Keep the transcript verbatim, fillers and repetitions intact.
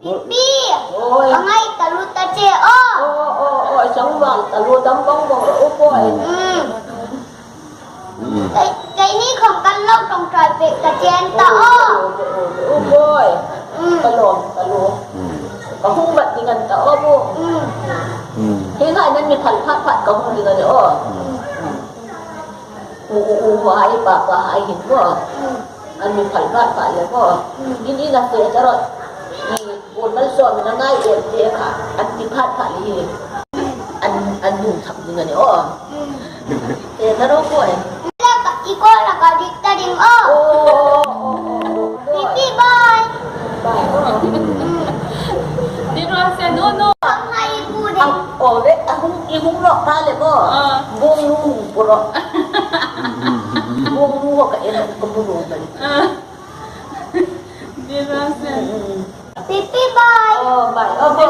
Pi. Oi. Ka ngai taluo ta che o. O, o, o, sangwal taluo dam bang bang ro, o, oi. Mm. Mm. Kei, keini khom kan lo ṭawngṭai pek ka che an ta o. O, o, o, o, o, oi. Mm. Ka lawm taluo. Mm. Ka hung vat ding an ta o, bu. Mm. Mm. Hi ngai nan mi phal phat phat ka hung ding a ni o. Mm. U, u, u, hai, pa, pa, hai hin maw. Mm. An mi phal phat phat le maw. Mm. Ni ni na se ta ro. Ni bun mal so mi na ngai e te kha. An mi phat phat le hi. An, an nun thak ding a ni o. Mm. E ta ro ko e. La ka, i ko la ka dik ta ding o. O, o, o, o, o. Pipi bye. Bye. Mm. Ni ro se no, no. Ang hai bu de. Ang, o, ve, ang hung, i hung ro ta le maw. Ah. Bung nu hung puro. Bung nu ka en ka bu ro bali. Ah. Ni ro se. Mm. Pipi bye. O, bye. O, bye.